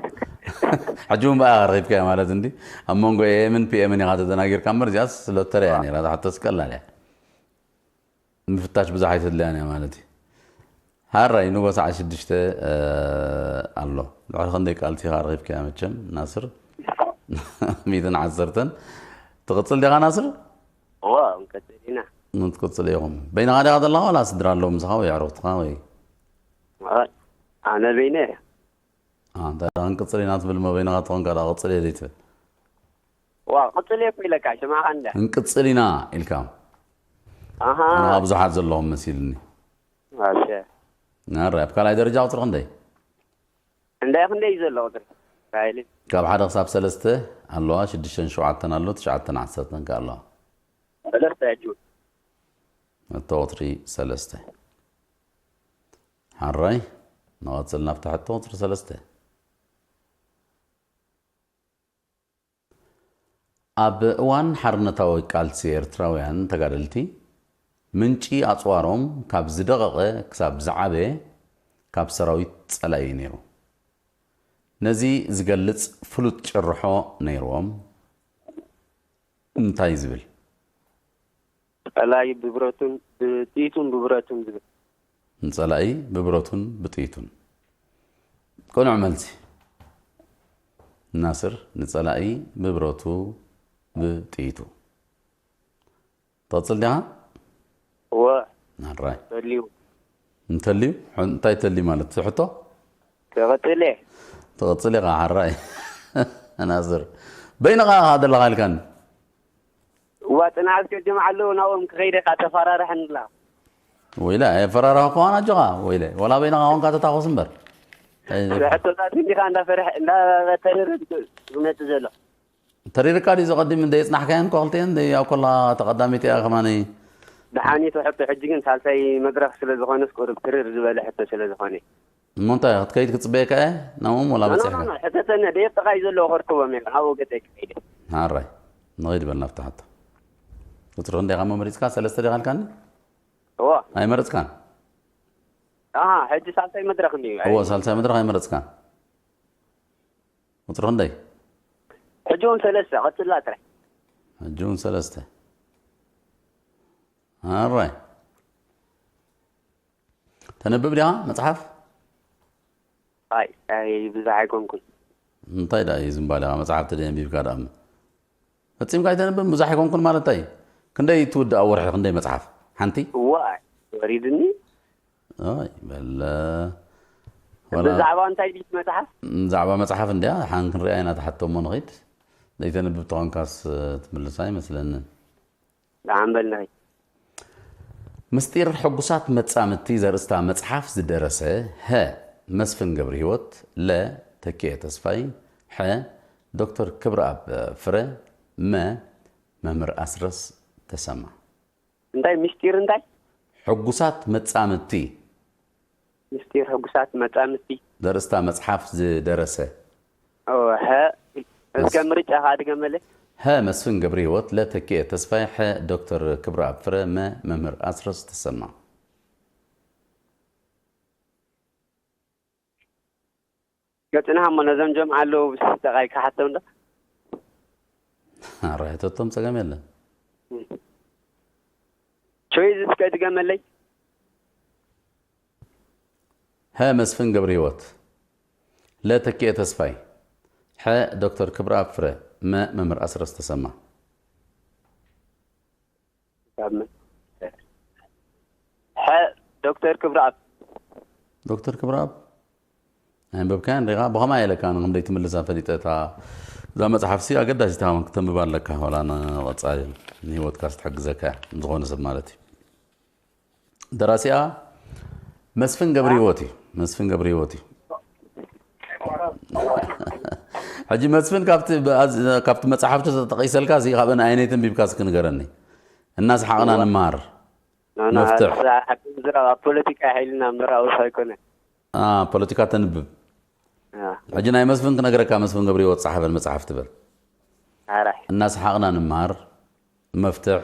ሕጂ እውን ብኣ ረኺብካያ ማለት እንዲ ኣብ መንጎ ኤኤምን ፒኤምን ኢኻ ተደናጊርካ እምበር እዚኣስ ሎተሪ እያ ነይራ። እዛ ሕቶስ ቀላል እያ። ምፍታሽ ብዙሕ ኣይተድልያን እያ ማለት እዩ። ሃራይ ንጎ ሰዓት ሽዱሽተ ኣሎ። ልዕሊ ክንደይ ቃልሲ ኢኻ ረኺብካያ መቸም ናስር? ሚእትን ዓሰርተን። ትቕጽል ዲኻ ናስር? እዋ ክንቀጽል ኢና። ንትቅጽል ኢኹም። በይንኻ ዲኻ ዘለኻ ዋላ ስድራ ኣለዉ ምሳኻ ወይ ኣዕሩኽትኻ ወይ? ኣነ በይነ እየ። እንታይ ደኣ ክንቅጽል ኢና ትብል እሞ በይንኻ ተኾንካ ደኣ ቅጽል እየ ዘይትብል? ዋ ቅጽል እየ እኮ ኢለካ ኣይሰማዕካን እንዳ። ክንቅጽል ኢና ኢልካ። ኣሃ ኣነ ብዙሓት ዘለኹም መሲልኒ። ኣሸ ናረ ኣብ ካልኣይ ደረጃ ቁጽሪ ክንደይ? እንዳ ክንደይ እዩ ዘሎ ቁጽሪ? ራይሊ ካብ ሓደ ክሳብ ሰለስተ ኣለዋ፣ ሽዱሽተን ሸውዓተን ኣሎ፣ ትሽዓተን ዓሰርተን ከ ኣለዋ። ሰለስተ እዩ። እቶ ቁጽሪ ሰለስተ። ሓራይ ንቐጽል ናብቲ ሕቶ ቁጽሪ ሰለስተ። ኣብ እዋን ሓርነታዊ ቃልሲ ኤርትራውያን ተጋደልቲ ምንጪ ኣጽዋሮም ካብ ዝደቐቐ ክሳብ ዝዓበየ ካብ ሰራዊት ጸላኢ ነይሩ። ነዚ ዝገልጽ ፍሉጥ ጭርሖ ነይርዎም። እንታይ ዝብል? ጸላኢ ብብረቱን ብጥይቱን ብብረቱን ዝብል። ንጸላኢ ብብረቱን ብጥይቱን። ቅኑዕ መልሲ ናስር፣ ንጸላኢ ብብረቱ ብጥይቱ። ትቐጽል ዲኻ? እወ ሓራይ ተልዩ እንተልዩ እንታይ ተልዩ ማለት ሕቶ? ተቐጽለ ትቐጽል ኢኻ ሓራይ። ናስር በይንኻ ኢኻ ዘለኻ ኢልካኒ። እዋ ጽንዓት ከጀም ኣለዉ ናብኦም ክኸይደ ካ ተፈራርሐን ብላ ወይለ ኣየፈራራኹ ከዋን ኣጆኻ ወይለ ወላ በይንኻ ኮንካ ተታኾስ እምበር። ሕቶታት እንዲኻ እንዳፈርሐ እንዳተረረ ዝመጽእ ዘሎ ተሪርካ ድዩ ዘቐዲም እንደ የጽናሕካየን እኮ ክልቲኤን እንደ ኣብ ኮላ ተቐዳሚት እያ ከማኒ። ደሓኒት ሕቶ ሕጂ ግን ሳልሳይ መድረኽ ስለ ዝኾነስ ቁሩብ ትርር ዝበለ ሕቶ ስለ ዝኾነ እሞ እንታይ ክትከይድ ክጽበየካ እየ ናብኦም ወላ በጺሕካ? ሕተተነ ደየብ ጥቓይ ዘለዎ ከርክቦም እየ ኣብኡ ገጠ ክኸይደ ሓራይ ንኸይድ በልና ኣብታ ሕቶ። ቁጽሪ ክንደይ ኢኻ መሪጽካ? ሰለስተ ዲኻ ኢልካኒ? እዎ ኣይመረጽካን? ኣሃ ሕጂ ሳልሳይ መድረኽ እንዲ እዎ ሳልሳይ መድረኽ ኣይመረጽካን። ቁጽሪ ክንደይ? ሕጂ እውን ሰለስተ ቀጽላ ጥራይ ሕጂ እውን ሰለስተ። ኣራይ ተነብብ ዲኻ መጽሓፍ? ኣይ ኣይ ብዙሕ ኣይኮንኩን እንታይ ደኣ እዩ ዝምባል ኢኻ መጽሓፍ ተደይ ኣንቢብካ ደኣ እሞ ፈጺምካ ኣይተንብብን ብዙሕ ኣይኮንኩን ማለት እንታይ እዩ? ክንደይ ትውድእ ኣብ ወርሒ ክንደይ መጽሓፍ ሓንቲ? እዋ ወሪድኒ ኣይ በለ ወላ ብዛዕባ እንታይ ድዩ መጽሓፍ ብዛዕባ መጽሓፍ እንድያ ሓን ክንሪኣ ኢና ትሓቶ እሞ ንኺድ ዘይተንብብ ተኾንካስ ትምልሳ ኣይመስለንን ደሓን በል ንኺድ ምስጢር ሕጉሳት መጻምድቲ ዘርእስታ መጽሓፍ ዝደረሰ ሀ መስፍን ገብረህይወት፣ ለ ተኪኤ ተስፋይ፣ ሐ ዶክተር ክብረኣብ ፍረ፣ መ መምህር ኣስረስ ተሰማ። እንታይ ምስጢር እንታይ ሕጉሳት መጻምድቲ ምስጢር ሕጉሳት መጻምድቲ ዘርእስታ መጽሓፍ ዝደረሰ ኦ፣ ሀ እስከ ምርጫ ካድገመለ ሀ መስፍን ገብረህይወት፣ ለ ተኪኤ ተስፋይ፣ ሐ ዶክተር ክብረኣብ ፍረ፣ መ መምህር ኣስረስ ተሰማ። ገጽና እሞ ነዞም ጀምዓ ኣለዉ ብስስተ ቃይ ክሓቶም ዶ ኣራሕተቶም ጸገም የለን። ቾይዝ እስከ ድገመለይ ሀ መስፍን ገብረህይወት፣ ለ ተኪኤ ተስፋይ፣ ሐ ዶክተር ክብረኣብ ፍረ፣ መ መምህር ኣስረስ ተሰማ። ሐ ዶክተር ክብረኣብ ዶክተር ክብረኣብ ኣንበብካያን ሪኻ ብኸማይ ኢለካ ንክምደይ ትምልሳ ፈሊጠ እታ እዛ መፅሓፍሲ ኣገዳሲት ሃወን ክተንብባ ኣለካ ዋላ ንቐፃሊ ንሂወትካ ስትሕግዘካ እያ ንዝኾነ ሰብ ማለት እዩ። ደራሲኣ መስፍን ገብረ ህይወት እዩ። መስፍን ገብረ ህይወት እዩ። ሕጂ መስፍን ካብቲ ብኣዝ- ካብቲ መፅሓፍቲ ተጠቂሰልካ ሲ ካብአን ኣይነይ ተንቢብካ እስኪ ንገረኒ። እናሰሓቕና እዋ። ንምሃር። ናና፣ መፍትሕ። ኣንሳ ሓቂ ዝረባ ፖለቲካ ሓይልና ምራውስ ኣይኮነ። አ፣ ፖለቲካ ተንብብ። አ። ሕጂ ናይ መስፍን ክነግረካ፣ መስፍን ገብረህይወት ዝጸሓፈን መጽሓፍ ትበል። ኣራሕ። እናሰሓቕና ንምሃር፣ መፍትሕ፣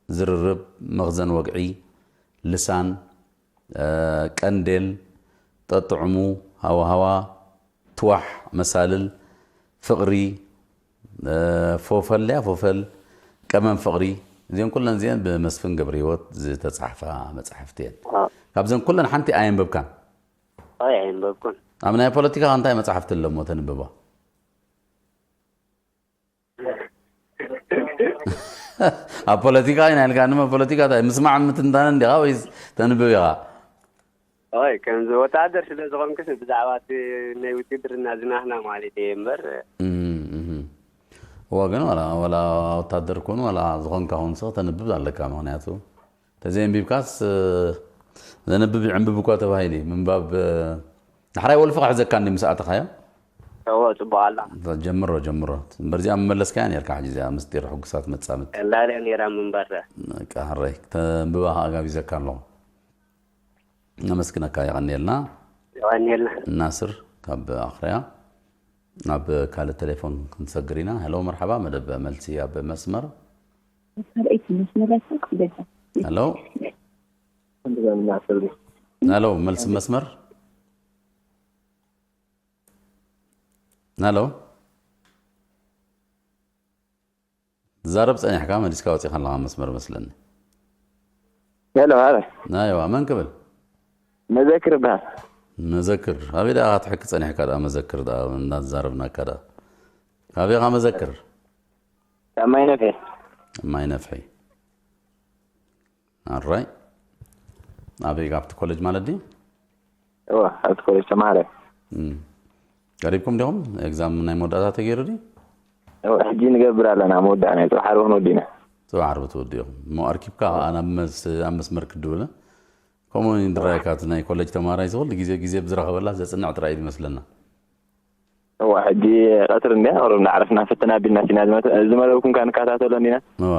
ዝርርብ፣ መኽዘን ወግዒ፣ ልሳን፣ እ፣ ቀንዴል፣ ጠጥዕሙ፣ ሃዋሃዋ፣ ትዋሕ፣ መሳልል፣ ፍቕሪ፣ እ፣ ፎፈል ድያ? ፎፈል፣ ቀመም ፍቕሪ፣ እዚአን ኩለን እዚአን ብመስፍን ገብረህይወት ዝተጻሕፋ መጻሕፍቲ እየን። አ። ካብዘን ኩለን ሓንቲ ኣየንበብካን? ኣይ፣ ኣየንበብኩን። ኣብ ናይ ፖለቲካ እንታይ መጻሕፍቲ ኣለሞ ተንብባ? ኣብ ፖለቲካ ኢና ኢልካ፣ ንመ ፖለቲካ እንታይ ምስማዕ ምትንታንን ዲኻ ወይስ ተንብብ ኢኻ? ኦይ፣ ከምዚ ወታደር ስለ ዝኾንኩስ ብዛዕባ እቲ ናይ ውትድርና ዝናህና ማለት እየ እምበር። እም፣ እም። እዋ፣ ግን ዋላ፣ ዋላ ወታደር ኩን ዋላ ዝኾንካ ኩን ስቕ ተንብብ ኣለካ። ምኽንያቱ ተዘየንቢብካስ፣ እ፣ ዘንብብ ይዕንብብ እኳ ተባሂሉ እዩ። ምንባብ፣ እ፣ ዳሕራይ ወልፊ ክሕዘካ እንዲ ምስ ኣተኻዮ? እዎ፣ ጽቡቕ ኣላ። ጀምሮ፣ ጀምሮ። እምበር እዚኣ ምመለስካያ ነርካ፣ ሕጂ እዚኣ ምስጢር ሕጉሳት መጻምድቲ። ቀላል እያ ነይራ ምንባር። በቃ፣ ሕራይ፣ ተንብባ ከኣ ጋቢዘካ ኣለኹ። ነመስግነካ፣ የቐንየልና። የቐንየልና። ናስር ካብ ኣኽርያ። ናብ ካልእ ቴሌፎን ክንሰግር ኢና። ሄሎ፣ መርሓባ፣ መደብ መልሲ ኣብ መስመር። ካልኣይቲ መስመር ኣይኮንኩ፣ ቤዛ። ሄሎ። ሄሎ፣ መልሲ መስመር። ሄሎ። ትዛረብ ጸኒሕካ፣ መሊስካ ወጺኻ ኣለኻ መስመር መስለኒ። ሄሎ፣ ሃረ። ናይዋ፣ መን ክብል? መዘክር በሃል። መዘክር። ኣበይ ደኣ ክትሕኪ ጸኒሕካ ደኣ መዘክር ደኣ እናተዛረብናካ ደኣ። ካበይ ኢኻ መዘክር? ካብ ማይ ነፍሒ። ማይ ነፍሒ። ኣራይ። ኣበይ፣ ኣብቲ ኮሌጅ ማለት ድዩ? እወ፣ ኣብቲ ኮሌጅ ተማሃረ። እም። ቀሪብኩም ዲኹም? ኤግዛም ናይ መወዳእታ ተገይሩ ድዩ? እወ፣ ሕጂ ንገብር ኣለና መወዳእና፣ ጽባሕ ዓርቢ ክንወዲ ኢና። ጽባሕ ዓርቢ ትወዲ ኢኹም። እሞ ኣርኪብካ ከኣ ናብ መስ-፣ ኣብ መስመር ክትድውል። ከምኡ እዩ ድራይካ፣ እቲ ናይ ኮሌጅ ተማሃራይ እዚ ኩሉ ግዜ፣ ግዜ ብዝረኸበላ ዘጽንዕ ጥራይ እዩ ዝመስለና። እዋ፣ ሕጂ ቀትሪ እንድያ፣ ቁሩብ እናዕረፍና ፍትን ኣቢልና ሲና ዝመተ-፣ እዚ መደብኩም ከኣ ንከታተሎ እንዲና። እዋ።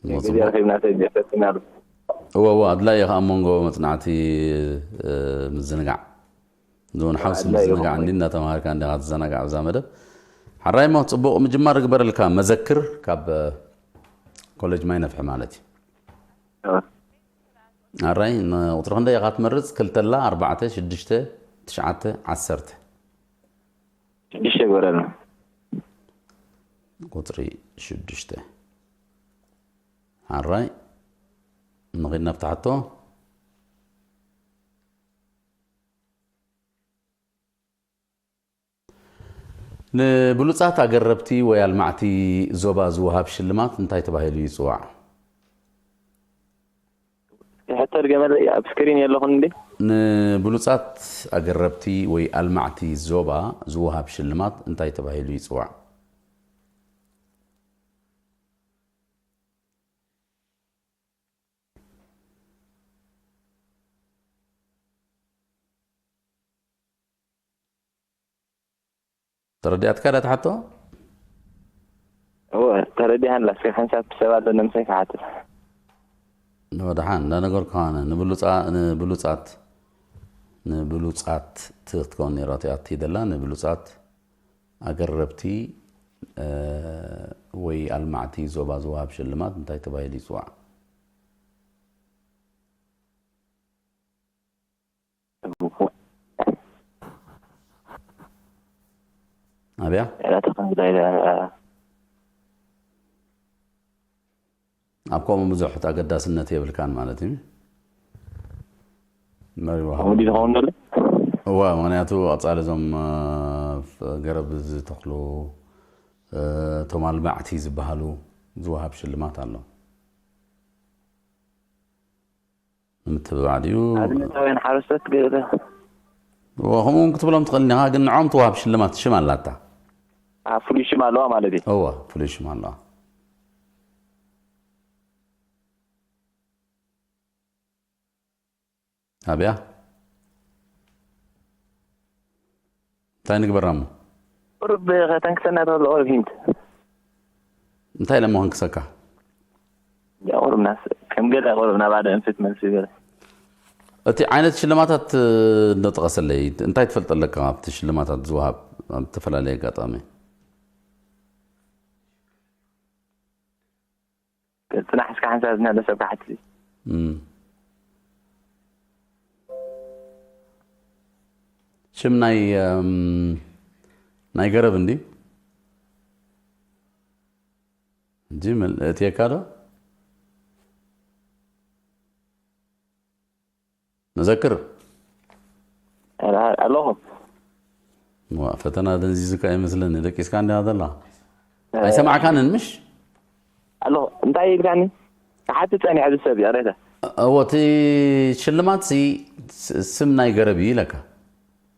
ግዜ ረኺብና ሰብ ፈትና ኣሎ። እዋ፣ እዋ፣ ኣድላይ እዩ ከኣ ኣብ መንጎ መጽናዕቲ፣ እ፣ ምዝንጋዕ። እዚ እውን ሓውሲ ኣድላይ እዩ ምዝንጋዕ ከኣ። እንዲ እናተማሃርካ እንዲኻ ትዘናጋዕ ኣብዛ መደብ። ሓራይ እሞ ጽቡቕ ምጅማር እግበረልካ። መዘክር ካብ፣ እ፣ ኮሌጅ ማይ ነፍሒ ማለት እዩ። እዋ። ኣራይ፣ ንቁጽሪ ክንደይ ኢኻ ትመርጽ? ክልተ ኣላ፣ ኣርባዕተ፣ ሽዱሽተ፣ ትሽዓተ፣ ዓሰርተ። ሽዱሽተ ግበረልና። ቁጽሪ ሽዱሽተ። ኣራይ፣ ንኺድ ናብታ ሕቶ። ንብሉጻት ኣገረብቲ ወይ ኣልማዕቲ ዞባ ዝወሃብ ሽልማት እንታይ ተባሂሉ ይጽዋዕ? ሕቶ ድገመለይ፣ ኣብ ስክሪን የለኹን እንዴ? ንብሉጻት ኣገረብቲ ወይ ኣልማዕቲ ዞባ ዝወሃብ ሽልማት እንታይ ተባሂሉ ይጽዋዕ? ተረዲኣትካ ዳ ትሓቶ? እወ፣ ተረዲኣን ኣላ። እስኪ ሓንሳብ ሰብ ኣሎ ንምሳይ ክሓትት። ንወድሓን እንዳነገርኩ ኣነ ንብሉጻ-፣ ንብሉጻት፣ ንብሉጻት ትኽትከውን ነይራ እቲኣ እትይ ደላ፣ ንብሉጻት ኣገረብቲ፣ እ፣ ወይ ኣልማዕቲ ዞባ ዝወሃብ ሽልማት እንታይ ተባሂሉ ይጽዋዕ? ኣብያ? እላ ተኸንግዳ ኢላ። ኣብ ከምኡ ብዙሕ ኣገዳስነት የብልካን ማለት እዩ። መሪዋ ከምኡ ድዩ ዝኸውን ዘሎ? እዋ፣ ምኽንያቱ ቀጻሊ እዞም፣ እ፣ ገረብ ዝተኽሉ፣ እ፣ እቶም ኣልማዕቲ ዝበሃሉ ዝወሃብ ሽልማት ኣሎ። ንምትብባዕ ድዩ? ኣብነታውያን ሓረስቶት ገለ። እዎ፣ ከምኡ እውን ክትብሎም ትኽእል ኢኻ፣ ግን ንዖም ትወሃብ ሽልማት ሽም ኣላታ። ኣ፣ ፍሉይ ሽም ኣለዋ ማለት እዩ። እዎ፣ ፍሉይ ሽም ኣለዋ። ኣብያ? እንታይ ንግበራ እሞ? ቁሩብ ከተንክሰና ተኽእሎ ቁሩብ ሂንት። እንታይ ኢለ እሞ ከንክሰካ? ቁምናስ ከም ገለ ቁሩብ ናብ ኣደ እንፊት መልሲ ገለ። እቲ ዓይነት ሽልማታት እንዶ ጠቐሰለይ፣ እንታይ ትፈልጥ ኣለካ ኣብቲ ሽልማታት ዝወሃብ ኣብ ዝተፈላለየ ኣጋጣሚ? ጽናሕ እስከ ሓንሳብ ዝናለ ሰብ ክሓትት እዩ። እም። ሽም ናይ እም፣ ናይ ገረብ እንዲ እንጂ መል- እትየካ ዶ መዘክር ኣለኹ። ዋ፣ ፈተና ደንዚዙካ ይመስለኒ። ደቂስካ እንዲያ ዘላ ኣይሰማዕካንን ምሽ? ኣለኹ። እንታይ ኢልካኒ? ክሓትት ጸኒሐ ብሰብ ይቕሬታ። እዎ፣ እቲ ሽልማት ሲ ስ- ስም ናይ ገረብ እዩ ኢለካ።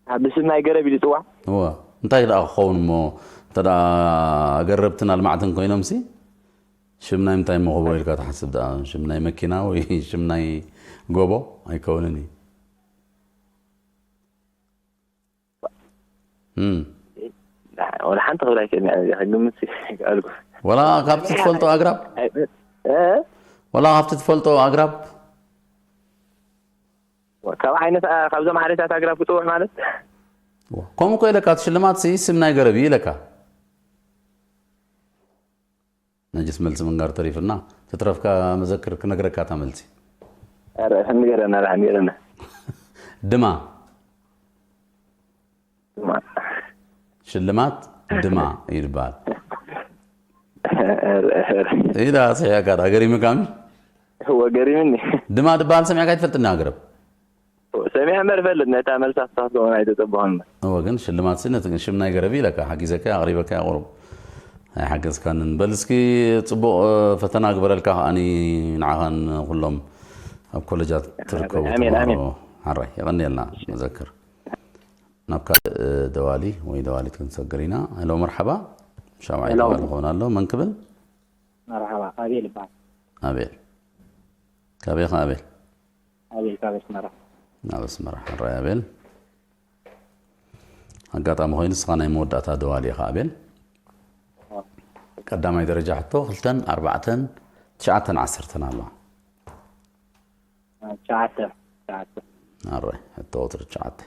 ብስም ናይ ገረብ እዩ ዝጽዋዕ። እዎ፣ እንታይ ደኣ ክኸውን እሞ፣ እንተ ደኣ ገረብትን ኣልማዕትን ኮይኖም ሲ ሽም ናይ ምንታይ መኸቦ ኢልካ ትሓስብ ደኣ? ሽም ናይ መኪና ወይ ሽም ናይ ጎቦ ኣይከውንን እዩ። እም። ወላ ሓንቲ ክብል ኣይክእልን እየ፣ ክግምት ይከኣልኩ። ወላ ካብቲ ትፈልጦ ኣግራብ እ? ወላ ካብቲ ትፈልጦ ኣግራብ ካብ ዓይነት ካብዞም ሓደታት ኣግራብ ክፅውዕ ማለት ከምኡ እኮ ኢለካ፣ እቲ ሽልማት ሲ ስም ናይ ገረብ እዩ ኢለካ። ነጅስ መልሲ ምንጋር ተሪፍና፣ ትትረፍካ መዘክር ክነግረካ እታ መልሲ። ኧረ ንገረና፣ ራ ንገረና። ድማ ድማ ሽልማት ድማ ይባል። ኧረ፣ ኧረ። ኢዳ ሰያካ ዳ ገሪምካ ምሽ? እወ ገሪምኒ። ድማ ድባል ሰሚዕካ ይትፈልጥና ገረብ? ሰሚዐ እምበር እፈልጥ፣ ነታ መልሳ ክትሓስቦ ኣይተጸበኹን። እወ ግን ሽልማት ሲ ነቲ ሽም ናይ ገረብ ኢለካ ሓጊዘካ ኣቕሪበካ ቁሩብ ኣይሓገዝካንን። በል እስኪ ጽቡቕ ፈተና ግበረልካ ከኣኒ ንዓኻን ኩሎም ኣብ ኮለጃት ትርከቡ ኣሜን፣ ኣሜን። ተማሃሮ። ሓራይ የቐንየልና መዘክር። ናብ ካልእ ደዋሊ ወይ ደዋሊት ክንሰግር ኢና። ሄሎ መርሓባ። ሻውዓይ ሄሎ። ደዋሊ ክኸውን ኣሎ። መን ክብል? መርሓባ ኣቤል ይበሃል። ኣቤል። ካበይ ኢኻ ኣቤል? ኣቤል ካብ ኣስመራ። ናብ ኣስመራ። ሕራይ ኣቤል። ኣጋጣሚ ኮይኑ ንስኻ ናይ መወዳእታ ደዋሊ ኢኻ ኣቤል። ቀዳማይ ደረጃ ሕቶ ክልተን ኣርባዕተን ትሽዓተን ዓሰርተን ኣለዋ። ትሽዓተ ትሽዓተ። ኣራይ ሕቶ ቁፅሪ ትሽዓተ።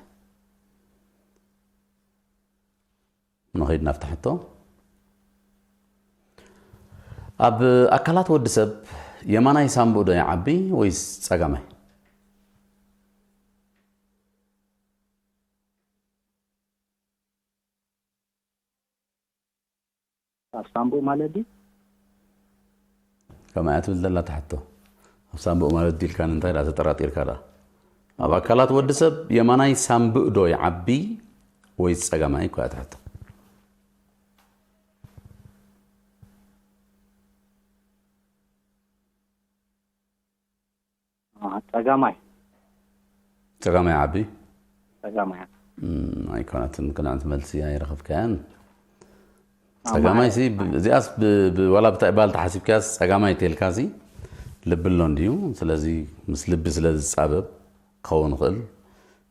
ንኸይድ ናብቲ ሕቶ። ኣብ ኣካላት ወዲ ሰብ የማናይ ሳንቡእ ዶ ይዓቢ ወይስ ጸጋማይ? ኣብ ሳንቡእ ማለት ድዩ? ከማይ ትብል ዘላ ትሕቶ ኣብ ሳንቡእ ማለት ዲልካ እንታይ ዳ ተጠራጢርካ ዳ? ኣብ ኣካላት ወዲ ሰብ የማናይ ሳንቡእ ዶ ይዓቢ ወይስ ጸጋማይ እኮ እያ ትሕቶ። ጸጋማይ ጸጋማይ ዓቢ ጸጋማይ እም፣ ኣይኮነትን። ቅንዕቲ መልሲ ኣይረኸብካያን። ጸጋማይ ሲ ብ- እዚኣስ ብ- ብ- ዋላ ብታይ ባል ተሓሲብካያስ ጸጋማይ ተልካ ሲ ልቢ ኣሎ እንድዩ። ስለዚ ምስ ልቢ ስለ ዝጻበብ ክኸውን ይኽእል።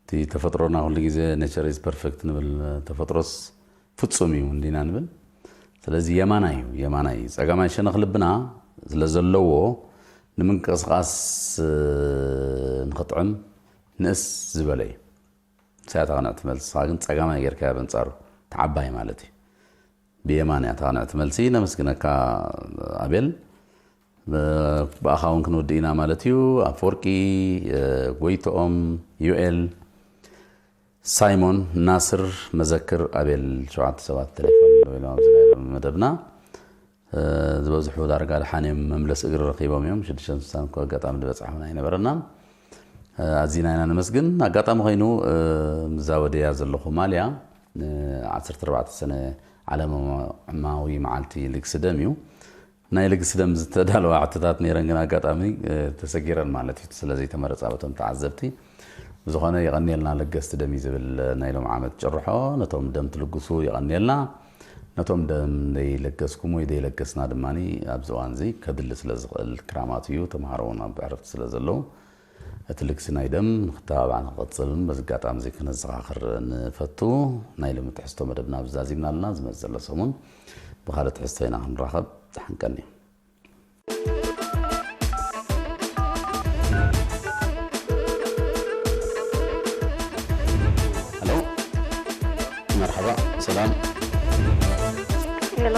እቲ ተፈጥሮና ኩሉ ግዜ nature is perfect ንብል፣ ተፈጥሮስ ፍጹም እዩ እንዲና ንብል። ስለዚ የማናይ እዩ፣ የማናይ እዩ። ጸጋማይ ሸነኽ ልብና ስለ ዘለዎ ንምንቅስቓስ ንኽጥዕም ንእስ ዝበለ እዩ። ንሳያ ተቐንዕቲ መልሲ፣ ንስኻ ግን ጸጋማይ ጌርካያ በንጻሩ፣ ተዓባይ ማለት እዩ። ብየማን እያ ተቐንዕቲ መልሲ። ነመስግነካ ኣቤል። ብኣኻ እውን ክንውድእ ኢና ማለት እዩ። ኣፈወርቂ ጎይትኦም፣ ዩኤል፣ ሳይሞን፣ ናስር፣ መዘክር፣ ኣቤል፣ ሸውዓተ ሰባት ቴሌፎን ደው ኢሎም ኣብዚ ናይ ሎሚ መደብና። ዝበዝሑ ዳርጋ ድሓን እዮም መምለሲ እግሪ ረኺቦም እዮም። ሽዱሽተን ስሳን እኮ ኣጋጣሚ ዝበጻሕና ኣይነበረናን። ኣዚና ኢና ነመስግን። ኣጋጣሚ ኮይኑ ምዛወደያ ዘለኹ ማልያ ዓሰርተ ኣርባዕተ ሰነ ዓለማዊ መዓልቲ ልግሲ ደም እዩ። ናይ ልግሲ ደም ዝተዳለዋ ሕቶታት ነይረን ግን ኣጋጣሚ ተሰጊረን ማለት እዩ ስለዘይተመረፃ በቶም ተዓዘብቲ። ብዝኾነ የቐንየልና ለገስቲ ደም እዩ ዝብል ናይ ሎም ዓመት ጭርሖ። ነቶም ደም ትልግሱ የቐንየልና። ነቶም ደም ዘይለገስኩም ወይ ዘይለገስና ድማ ኣብዚ እዋን እዚ ከድሊ ስለ ዝኽእል ክራማት እዩ። ተምሃሮ እውን ኣብ ዕረፍቲ ስለ ዘለዉ እቲ ልግሲ ናይ ደም ንክተባባዕ ንክቕፅልን በዚ ኣጋጣሚ እዚ ክነዘኻኽር ንፈቱ። ናይ ሎሚ ትሕዝቶ መደብና ኣብዚ ዛዚምና ኣለና። ዝመፅእ ዘሎ ሰሙን ብካልእ ትሕዝቶ ኢና ክንራኸብ። ተሓንቀኒ። ሰላም። ሄሎ፣